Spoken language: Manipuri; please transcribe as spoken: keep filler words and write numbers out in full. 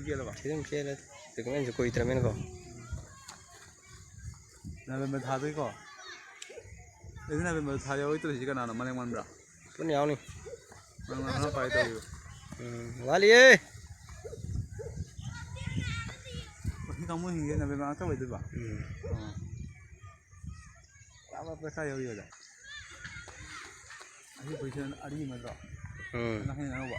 ꯆꯦꯜꯂꯕ? ꯁꯤ ꯑꯗꯨꯝ ꯆꯦꯜꯂꯦ꯫ ꯗꯣꯀꯨꯃꯦꯟꯁꯨ ꯀꯨꯏꯗ꯭ꯔꯃꯤꯅꯀꯣ꯫ ꯅꯕꯦꯝꯕꯔ ꯊꯥꯗꯒꯤꯀꯣ? ꯑꯗꯨꯗꯤ ꯅꯕꯦꯝꯕꯔ ꯊꯥ ꯌꯧꯔꯛꯇ꯭ꯔꯤꯁꯤ ꯀꯅꯥꯅꯣ? ꯃꯂꯦꯡ ꯃꯟꯕ꯭ꯔꯥ? ꯄꯨꯟꯅ ꯌꯥꯎꯅꯤ꯫ ꯃꯂꯦꯡ ꯃꯟꯕꯅ ꯄꯥꯏ ꯇꯧꯔꯤꯕ꯫ ꯎꯝ, ꯋꯥꯠꯂꯤꯌꯦ꯫ ꯍꯧꯖꯤꯛ ꯀꯥꯡꯕꯨ ꯍꯤꯡꯒꯦ ꯅꯕꯦꯝꯕꯔ ꯉꯥꯛꯇ ꯑꯣꯏꯗꯣꯏꯕ? ꯎꯝ꯫ ꯑꯣ꯫ ꯄꯨꯔꯥ ꯄꯩꯁꯥ ꯌꯧꯔꯤ ꯑꯣꯖꯥ꯫ ꯑꯁꯤ position ꯑꯔꯤ ꯑꯃ ꯅꯠꯇ꯭ꯔꯣ? ꯎꯝ꯫ ꯅꯪ ꯍꯌꯦꯡ ꯑꯅꯧꯕ?